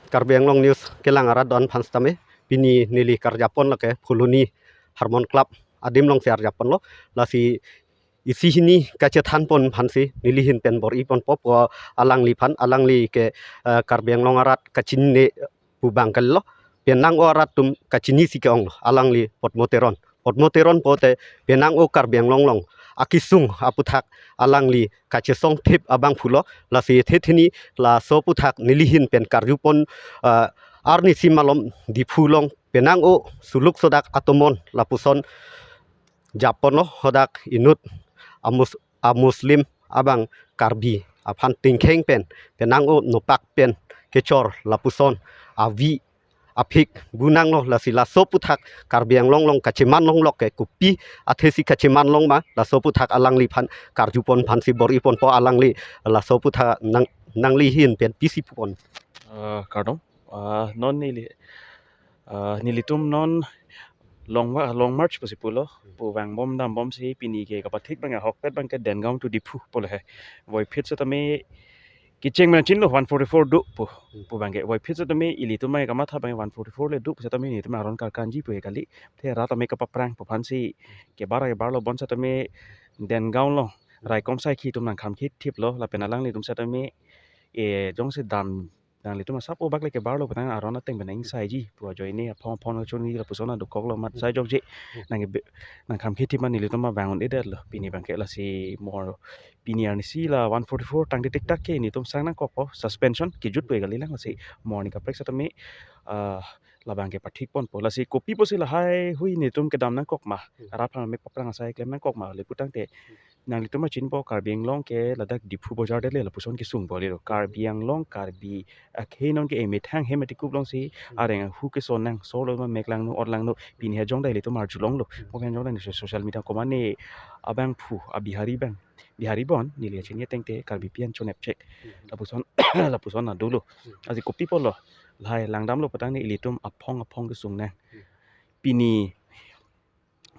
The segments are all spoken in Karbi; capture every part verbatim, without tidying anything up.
Karbi Anglong News kelang arat do-an aphan sitame, pini neli karjapon lake Phuloni Harmon Club adim alongsi arjaponlo. Lasi isi hini kachethanpon aphansi neli ahin pen bor-iponpo pu alangliphan, alangli ke, eh, Karbi Anglong arat kachinine pu abang kalilo. Penang-o arat atum kachinisi ke-onglo, alangli Podmo Teron. Podmo Teron pote penang-o Karbi Anglong along akesung aputhak alangli kachesongthip abangphulo. Lasi thethe hini laso aputhak neli ahin pen karjupon, eh, arnisi malom Diphu along penang-o suluk sodak atomon lapuson japonlo, hadak inut amus a-Muslim abang Karbi aphan tingkheng pen, penang-o nopak pen kechor lapuson avi aphik bunanglo. Lasi laso aputhak Karbi Anglong along kacheman longlok ke, kopi athesi kacheman long ma, laso aputhak alangliphan karjupon aphansi bor-iponpo. Alangli laso aputhak nang, nangli ahin pen pisi pupon? Ah, kardom. Ah, non neli, ah, nelitum non long wa-, long march pusi pulo, pu vangbom dambomsi pini ke kapathik abang ahokpet abang ke Dengaon to Diphu pulo he. Voiphit setame kecheng mana chinilo one forty-four do pu, pu abang ke. Voiphit setame ilitum abang kamatha abang one forty-four le do setame nelitum aron karkanji pu he kali. The rat tame kapaprang pu aphansi kebar kebarlo, bonsai tame Dengaon along raikom saikhi atum nangkhamkhithiplo, lapen alanglitum setame, eh, jongsi dam nanglitum asap obak le kebarlo pu tangte aron ateng pen nangsaiji pu ajoine aphong aphong choni lapuson adokoklo, mat sai jokje. Nang be, nangkhamkhithip ma nelitum abang un-edetlo pini abang ke. Lasi mo pini arnisi la one forty-four tangte tiktak ke nelitum sang nangkokpo, suspension kejut pu he kalilang. Lasi mo arni kaprek setame, ah, labang ke pathikponpo. Lasi kopi pusi lahai hui nelitum kedam nangkok ma, rat aphan mek paprang asai klem nangkok ma le pu tangte, nanglitum chinpo, Karbi Anglong ke ladak Diphu bojar det le lapuson kesungpo lelo. Karbi Anglong, Karbi akhei non ke emethang hem atikup alongsi areng ahu keso nang, solo ma mek langno, ot langno, pini he jongda ilitum arjulonglo. Mo pen jongda ni so-, social media komane abangphu, a-Bihari abang, Bihari bon, neli chini tangte Karbipi an chonep chek. Lapuson, lapuson na dolo. Lasi kopi pulo, lahai langdamlo pu tangte ilitum aphong aphong kesung nang. Pini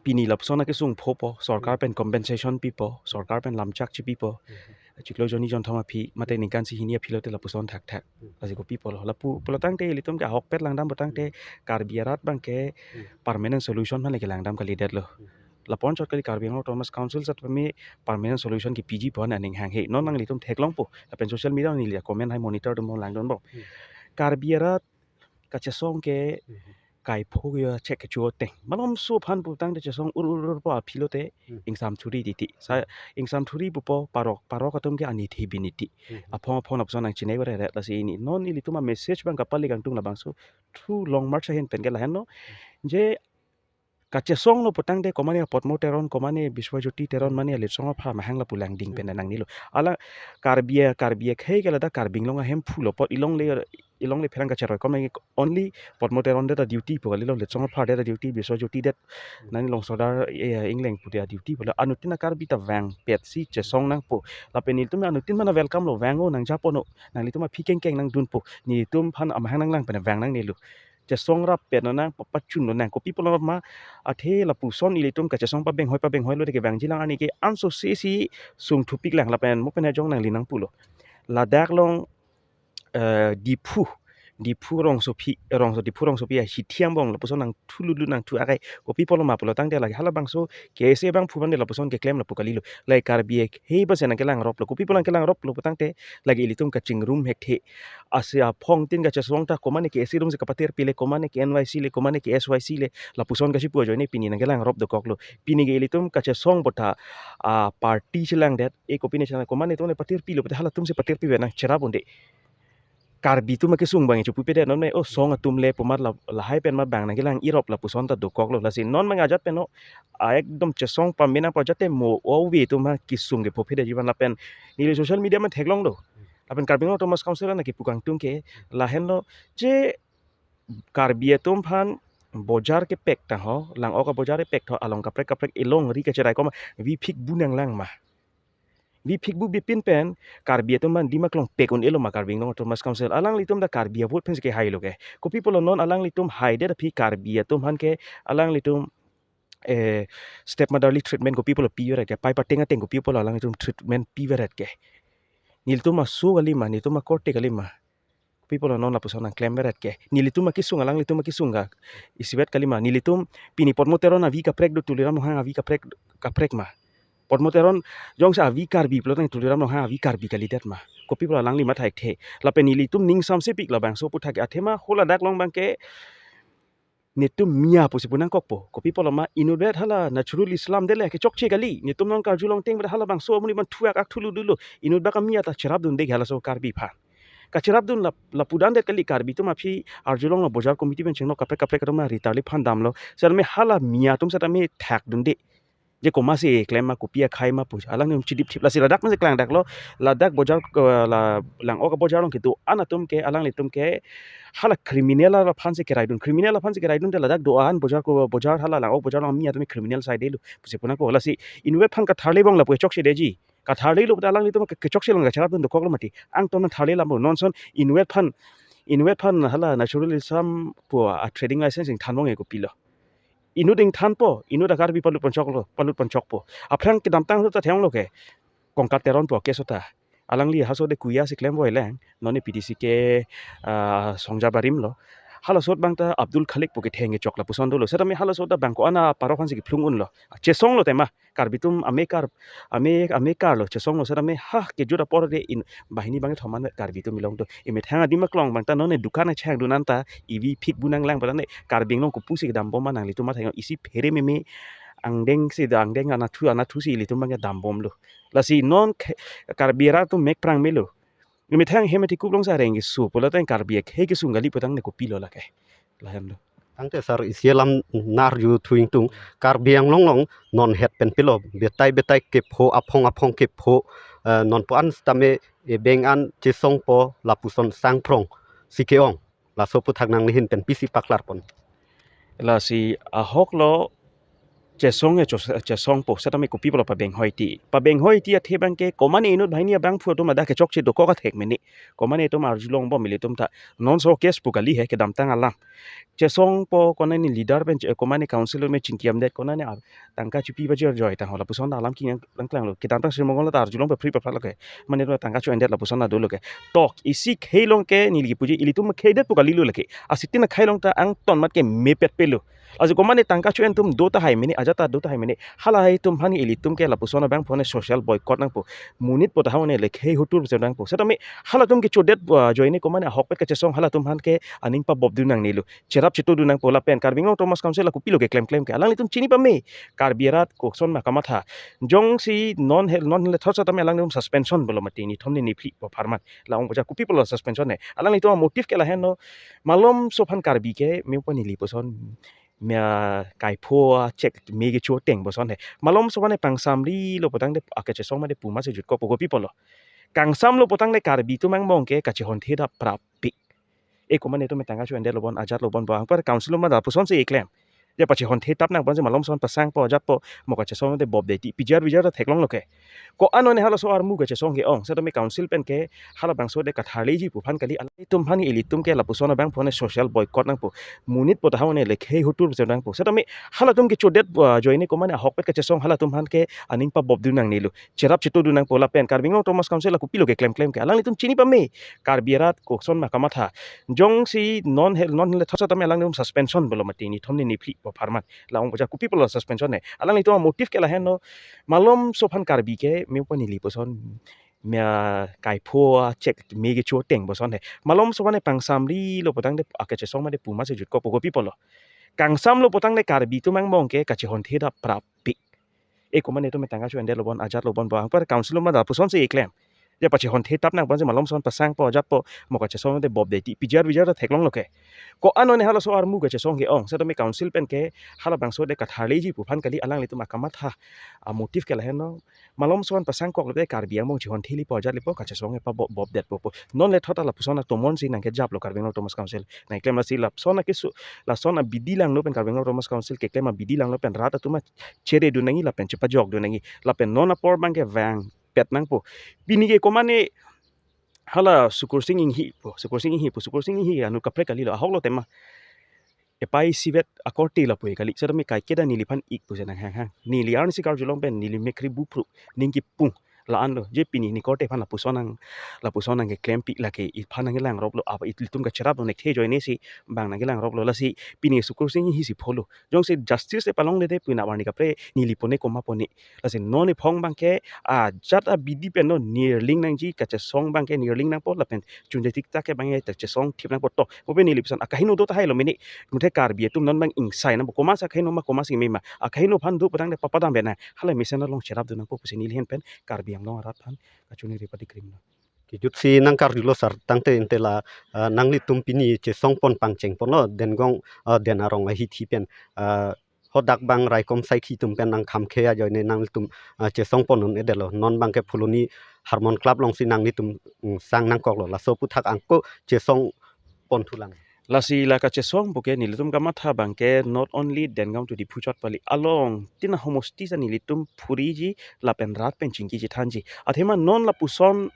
pini lapuson akesung phopo, sorkar pen compensation pipo, sorkar pen lamchak chipipo. Chiklo jonni jonthom aphi, mate ningkan isi hini aphi lote lapuson thakthak. Lasi kopi pulo, lapu pulo tangte ilitum ke ahokpet langdam pu tangte Karbi arat abang ke permanent solution aphan le kelangdam kalidetlo. Lapu-an chot kali, Karbi Anglong Autonomous Council setame permanent solution kepiji pu an aning hang he. Non nanglitum theklongpo, lapen social media neli comment hai monitor atum langdunbom. Karbi arat kachesong ke kaipho ya chek kecho teng. Malomso aphan pu tangte chesong ur ur ur pu aphi lote ingsam thuri titi. Sa ingsam thuri pupo, parok parok atum ke anithe biniti. Aphong aphong lapuson nangchinei ore re. Lasi pini non ilitum a-message abang kapale kangtung labangso through long march ahin pen ke lahenlo. Je kachesonglo pu tangte komane Podmo Teron, komane Biswajyoti Teron, mane Litsong apha mahang lapu langding pen nangnelo. Ala Karbi a-, Karbi akhei ke ladak Karbi Anglong ahemphu lo apot, ilongle, ilongle pherang kacheroi kom nang, only Podmo Teron det a-duty pu kalilo, Litsong apha det a-duty, Biswajyoti det, nani Longsodar, eh, Engleng pu det a-duty pulo. Anuttin a-Karbi ta vangpetsi chesong nangpo. Lapen nelitum anuttin mana welcome lo, vang-o, nangjaponnon, nanglitum aphi kengkeng nangdunpo, nelitum aphan amahang nanglang pen vang nangnelo. Chesong rappet nang, pa-, pachunlo nang. Kopi pulo ma, athe lapuson ilitum kachesong pabenghoi pabenghoi lote kevangji lang, arni ke anso sesi sungthupik lang, lapen mo pen ajong nangli nangpulo. Ladak along, eh, Diphu, Diphu rongsopi, rongso, Diphu rongsopi ahithi angbong lapuson nangthu lulu nangthu akai. Kopi pulo ma pulo tangte lake halabangso K S A abangphu abang de lapuson keklem lapu kalilo. Lake Karbi akhei abang si nangkelangroplo. Kopi pulo nangkelangroplo pu tangte lake ilitum kachingrum hekthe. Asi aphongtin kachesong ta komane K S A atum si kapatir pile, komane K N Y C le, komane K S Y C le, lapuson kachipu ajoine pini nangkelangrop dokoklo. Pini ke ilitum kachesong botha, ah, party chelangdet, e kopi ne chelang, komane atum le patir pilo, botha halatum si patir pive nang cherap unde. Karbi atum akesung abang chipupedet non me, o song atum le pu amat la, lahai pen ma abang nangkelang-irop lapuson ta dokoklo. Lasi non mang ajat pen o, a, ekdom chesong pamenang pu ajat te mo ove atum akesung ke phophe detji abang lapen neli social media ma theklonglo. Lapen Karbi Anglong Autonomous Council ana kipu kangtung ke lahenlo, je Karbi atum aphan bojar kepek ta ho, lang-ok abojar kepek tho, along kaprek kaprek ilongri kacherai kom, vi phik bu nanglang ma. Vi phik bu bipin pen Karbi atum aphan Dima Klong pek un-elo ma Karbi Anglong Autonomous Council. Alanglitum ta Karbi a-vote pensi kehailo ke. Kopi pulo non alanglitum haidet aphi Karbi atum aphan ke alanglitum, eh, stepmotherly treatment kopi pulo pivedet ke, pai pateng ateng kopi pulo alanglitum treatment pivedet ke. Nelitum aso kali ma, nelitum akorte kali ma. Kopi pulo non lapuson nangklem beret ke? Nelitum akesung, alanglitum akesung ka isivet kalima? Nelitum pini Padma Teron avi kaprek do, Tuliram Ronghang avi kaprek, kaprek ma? Padma Teron jongsi avi Karbi pulo tangte Tuliram Ronghang avi Karbi kalidet ma? Kopi pulo alangli matha thekthe? Lapen nelitum ning samsepik, labangso aphuthak ke athema haladak along abang ke netum Miya pusi pu nangkokpo. Kopi pulo ma, inutvet hala natural Islam det le kechokche kali. Netum non karjulong ateng hala bangso amonit aphan thuak ak thulu dolo. Inutvet ka Miya ta cherapdunde halaso Karbi aphan. Kacherapdun lap-, lapu dandet kali. Karbi atum aphi arjulong lo, bojar committee pen chengnok kaprek kaprek atum ritarli aphan damlo. Setame hala Miya atum setame thakdunde. Je komatsi klem ma, kopi akhei ma pu alanglitum chidip chip. Lasi ladak masi klangdaklo, ladak bojar, eh, la Lang'ok abojar along kedo-an atum ke, alanglitum ke hala criminal aphansi keraidun. Criminal aphansi keraidun te ladak do-an bojar ko, bojar hala Lang'ok bojar along Miya atum criminal saidelo pusi pu nangkok. Lasi inutvet aphan katharli bong lapu chokche detji. Katharlilo pute alanglitum ke, kechokche along kacherapdun dokoklo mati. Angton tharli lambo. Non ason inutvet aphan, inutvet aphan hala natural Islam pu a trading license ingthan bong e kopilo? Inut ingthanpo, inut a Karbi palut ponchoklo, palut ponchokpo. Aphrang kedamtang ahut ta theklonglo ke, Kongkat Teron pu a case ta. Alangli halaso de kuya si klem voi lang, non e P D C ke, ah, Songja Barim lo. Halaso abang ta Abdul Khalik pu ketheng kechok lapuson dolo. Setame halaso ta bang ko-an apar aphansi kephlung unlo. Chesonglo tema. Karbi atum amekar, ame, amekar lo, chesonglo setame ha kejut apor de in banghini bangkethom an Karbi atum kelong do. Imethang adim aklong abang ta non e dukan achang dun an ta ivi phik bu nanglang pu tangte Karbi Anglong kopusi kedam bom ma nanglitum matha isi phere meme angdeng si da angdeng anathu anathu si ilitum abang kedam bomlo. Lasi non ke-, Karbi arat atum mek prang melo. Imethang hem ati kuplong sa reng keso pulo tang Karbi akhei kesung kali pu tangte kopilo lake? Lahenlo. Tangte sir, isi alam nang-arju thu ingtung, Karbi Anglong along non het pen pilo, betai betai kepho, aphong aphong kepho, eh, non pu an setame ebeng an chesongpo lapuson sangphrongsi ke-ong. Laso aphuthak nangli ahin pen pisi paklarpon? Lasi ahok lo, chesong e chos-, chesongpo, setame kopi pulo pabeng hoi ti. Pabeng hoi ti athe abang ke komane inut banghini abangphu atum ada kechokche dokok athek mene. Komane atum arjulong bom ilitum ta. Non so case pu kali he, kedamtang alam. Chesongpo, konane leader pen che-, komane council me chingkiamdet, konane a-, tangka chipi bajir joi tang ho lapuson alam king nangklanglo. Kedamtang Sri Mongol ta arjulong pe free pa lo ke. Mane to tangka cho-endet lapuson dolo ke. Tok isi khei along ke neli kipuji ilitum kheidet pu kalilo lake. Asitin akhei along ta angton mat ke mepet pelo. Ajo komane tangka cho-en atum do tahai mene, ajat ta do tahai mene. Halahei atum aphan ilitum ke lapuson abangphu ne social boycott nangpo. Monit po tahai ne le khei hutur pusi nangpo. Setame halatum ke chodet, ah, ajoine komane ahokpet kachesong halatum aphan ke aning pabobdun nangnelo. Cherap chetodun nangpo lapen Karbi Anglong Autonomous Council la kopilo keklemklem ke? Alanglitum chini pame. Karbi arat koson ma kamatha. Jongsi non hel, non hel thot setame alanglitum suspension pulo mati nithom ne niphli po apharman. La-ong bojar kopi pulo suspension ne? Alanglitum motive ke lahenlo. Malomso aphan Karbi ke me pu neli puson, me kaipho achek me kecho ateng puson he. Malomso aphan ne pangsamrilo pu tangte akachesong mate pu masi jutkokpo, kopi pulo? Kangsamlo pu tangte Karbi atum angbong ke kachehonthe dap prapik. E komane atum tangka cho-endetlo bon, ajatlo bon, bang par council ma lapusonsi eklem. Je pachehonthe tap nang ponsi malomso aphan pasangpo, ajatpo, mo kachesong te bobdet ti, pijar bijar ta theklonglo ke. Ko-an one halaso armu kachesong ke-ong, setame council pen ke halabangso de katharliji pu aphan kali, alanglitum aphan ilitum ke lapuson abangphu ne social boycott nangpo. Monit po tahai ne le khei hutur pusi nangpo. Setame halatum ke chodet, ah, ajoine komane ahokpet kachesong halatum aphan ke aning pabobdun nangnelo. Cherap chetodun nangpo lapen Karbi Anglong Autonomous Council la kopilo keklemklem ke? Alanglitum chini pame. Karbi arat koson ma kamatha. Jongsi non hel, non hel thot setame alanglitum suspension pulo mati nithom ne niphli po apharman. La-ong bojar kopi pulo suspension ne? Alanglitum motive ke lahenlo. Malomso aphan Karbi ke me pu neli puson, me kaipho achek me kecho ateng puson he. Malomso aphan ne pangsamrilo pu tangte akachesong mate pu masi jutkokpo, kopi pulo? Kangsamlo pu tangte Karbi atum angbong ke kachehonthe dap prapik. E komane atum tangka cho-endetlo bon, ajatlo bon, bang par council ma lapusonsi eklem. Je pachehonthe tap nang ponsi malomso aphan pasangpo, ajatpo, mo kachesong te bobdet ti, pijar bijar ta theklonglo ke. Ko-an one halaso armu kachesong ke-ong, setame council pen ke halabangso de katharliji pu aphan kali, alanglitum akamatha amotive ke lahenlo. Malomso aphan pasangkoklo te Karbi angbong chehonthe lipo, ajat lipo, kachesong e pabob, bobdetpo pu. Non le thot lapuson atomon si nangkejaplo Karbi Anglong Autonomous Council. Nangklem lasi lapuson akeso, lason abidi langno pen Karbi Anglong Autonomous Council keklem abidi langno pen rat atum cheredun nangji lapen chepajokdun nangji. Lapen non apor abang ke vangpet nangpo. Pini ke komane hala Sukursing Inghi po, Sukursing Inghi po, Sukursing Inghi anut kaprek kalilo, ahoklo tema. Epai isivet akorte lapu kali, setame kaiketa neliphan ik pusi nanghang hang. Neli arnisi karjulong pen neli mekkri bupru, ning kipung. La-an lo, je pini ni korte aphan lapuson nang, lapuson nangkeklem pi lake iphan nangkelang rop lo, apa ilitum kacherap lo, nekthe ajoine si bang nangkelang rop lo, lasi pini Sukursing Enghi si pholo. Jongsi justice le palongle te puna warni kapre neli pone komat pone. Lasi non iphong abangke ajat abidi pen non nirling nangji, kachesong abangke nirling nangpo lapen chunje tik tak ke abangke kachesong thip nangpo to. Mopen neli puson akaheno do tahai lo mene. Muthe Karbi atum non abang ingsai nangpo, komat si akaheno ma, komat si me ma. Akaheno aphan do putangte papadam bena. Hala mesen along cherapdun nangpo pusi neli ahin pen Karbi Anglong arat aphan kachiningri padi krim lo. Kejut si nangkarjulo sir, tangte ante la, ah, nanglitum pini chesong pon pangcheng pon lo, Dengong, ah, Den Arong ahithi pen, ah, hadak abang raikom saikhi atum pen nangkhamkhe ajoine nanglitum, ah, chesong pon un-edetlo, non abangke Phuloni Harmon Club alongsi nanglitum, mm, sang nangkoklo, laso aphuthak angko chesong pon thulang. Lasi la kachesong puke nelitum kamatha abangke not only Dengong to Diphu chot pali, along tina homosti sa nelitum phuriji lapen rat pen chingkiji thanji. Athema non lapuson,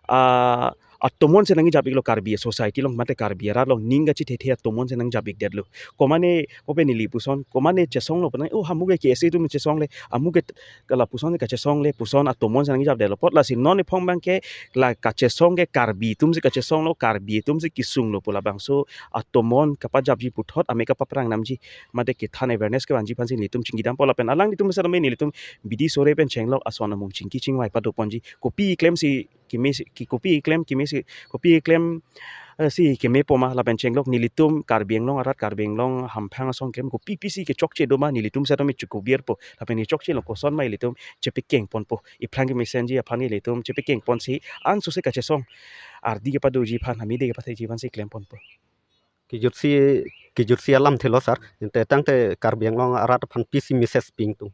ah, atomon si nangjap-iklo Karbi society along mate Karbi arat along ning kachethethe atomon si nangjap-ikdetlo. Komane, mopen neli puson, komane chesong lo putang, oh, amuke K S A atum chesong le, amuke lapuson si kachesong le, puson atomon si nangjapdetlo apot, lasi non iphong abangke la kachesong ke Karbi atum si kachesong lo, Karbi atum si kesung lo pu labangso atomon kapajapji puthot ame kapaprang namji mate kethan awareness kevanji aphansi nelitum chingkidampo lapen alanglitum sar me nelitum bidi sore pen chenglok ason amung chingki chingvai padoponji. Kopi klemsi keme si, ki kopi klem keme si, kopi klem, eh, si kemepo ma lapen chenglok nelitum Karbi Anglong arat, Karbi Anglong hamphang asong klem kopi pisi kechokche do ma nelitum sar me chukubirpo lapen kechokche lo koson ma ilitum chepekeng ponpo. Iphrang kemesenji aphan ilitum chepekeng ponsi ansose kachesong ardi kepadoji aphan, amide kepatheji aphansi klem ponpo. Kejut si, kejut si alamthe lo sir. Ante tangte Karbi Anglong arat aphan pisi message pi ingtung?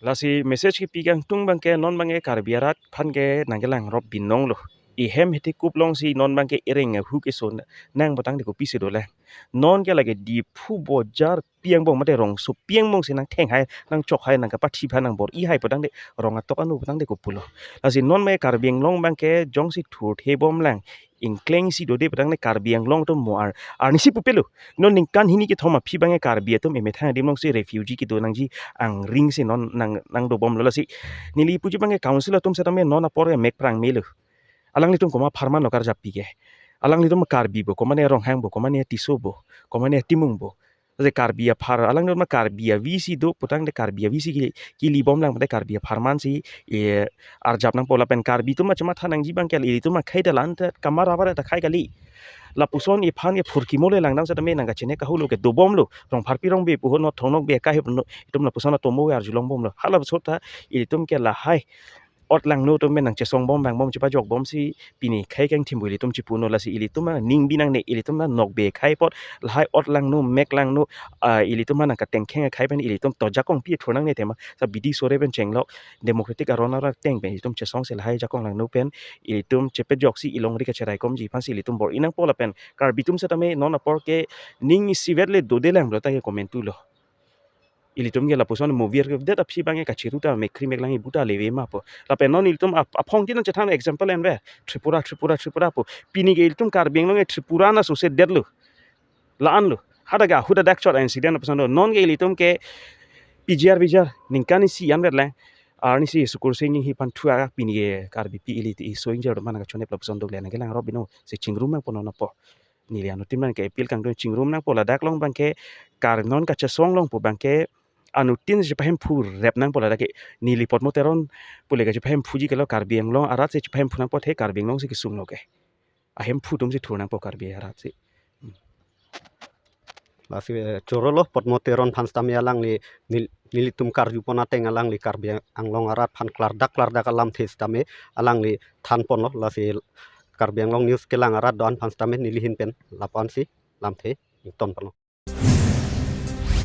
Lasi message kepi kangtung abangke non abangke Karbi arat aphan ke nangkelang rop binong lo. Ihem hiti kup alongsi non abangke ireng ahu keso nang putangte kopisi dolang. Non ke lake Diphu bojar pi angbong mate rongso pi angbong si nangtheng hai, nangchok hai, nangkapathi aphan nangbor-i hai putangte rong atok anu putangte kopulo. Lasi non me Karbi Anglong abangke jongsi thurthe bomlang, ingkleng si dode putangte Karbi Anglong atum mo ar, arnisi pupelo. Non ningkan hini kethom aphi abangke Karbi atum emethang adim alongsi refugee kedo nangji angring si non nang, nangdobomlo, lasi neli puji abangke council atum setame non apor ke mek prang melo. Alanglitum komat apharman lo karjap pi ke? Alanglitum Karbi bo, komane Ronghang bo, komane Tisso bo, komane Timung bo? Lasi Karbi aphar, alanglitum Karbi avi si do putangte Karbi avi si ki, kili bomlang putangte Karbi apharman si, eh, arjap nangpo lapen Karbi atum kachematha nangji abangke ilitum akhei dalan ta kamar avar ta khai kali. Lapuson iphan ke phurkimo le langdam setame nangkachene kahulo ke dobomlo. Rongpharpi Rongbe pu ho, North Thong Nokbe akai ho, itum lapuson atomo arjulongbomlo. Hala puson ta ilitum ke lahai ot langno atum pen nangchesong bom vangbom chepajok bomsi pini khei kangthim pu ilitum chipuno, lasi ilitum aning binangne, ilitum anokbe akhei apot lahai ot langno, mek langno, ah, ilitum anangkatengkheng akhei pen ilitum to jakong pi thur nangne tema sa bidi sore pen chenglok democratic aron arat ateng pen ilitum chesongsi lahai jakong langno pen ilitum chepajoksi ilongri kacheraikomji aphansi ilitum bor-i nangpo lapen Karbi atum setame non apor ke ning isivet le dode lang pulo ta ke comment thulo. Ilitum ke lapuson movie ke det aphi abangke kachiru ta mekri meklang ibu ta leve ma po. Lapen non ilitum ap-, aphong tin chethan example enve. Tripura, Tripura, Tripura po. Pini ke ilitum Karbi Anglong ke Tripura na sose detlo. La-an lo. Hadak ke ahu ta dak chot incident lapuson lo. Non ke ilitum ke P G R, P G R ningkan isi anvet lang. Arnisi Sukursing Enghi aphan thua pini ke Karbipi ili ti iso ingjir do mana kachonep lapuson dokle nangkelang rop binong si chingrum nangpo non apor. Neli anuttin abangke appeal kangtung chingrum nangpo, ladak along abangke Karbi non kachesong along pu abangke anuttin chepahemphu rep nangpo, ladak ke neli Potmo Teron pule kachepahemphuji kelo, Karbi Anglong arat si chepahemphu nangpo, the Karbi Anglong si kesung lo ke. Ahemphu atum si thur nangpo Karbi arat si. Lasi, eh, choro lo Potmo Teron aphan setame alangli nel-, nelitum karjupon ateng alangli Karbi Anglong arat aphan klardak klardak alamthe setame alangli thanponlo, lasi Karbi Anglong News kelang arat do-an aphan setame neli ahin pen lapu-an si lamthe ingtonponlo.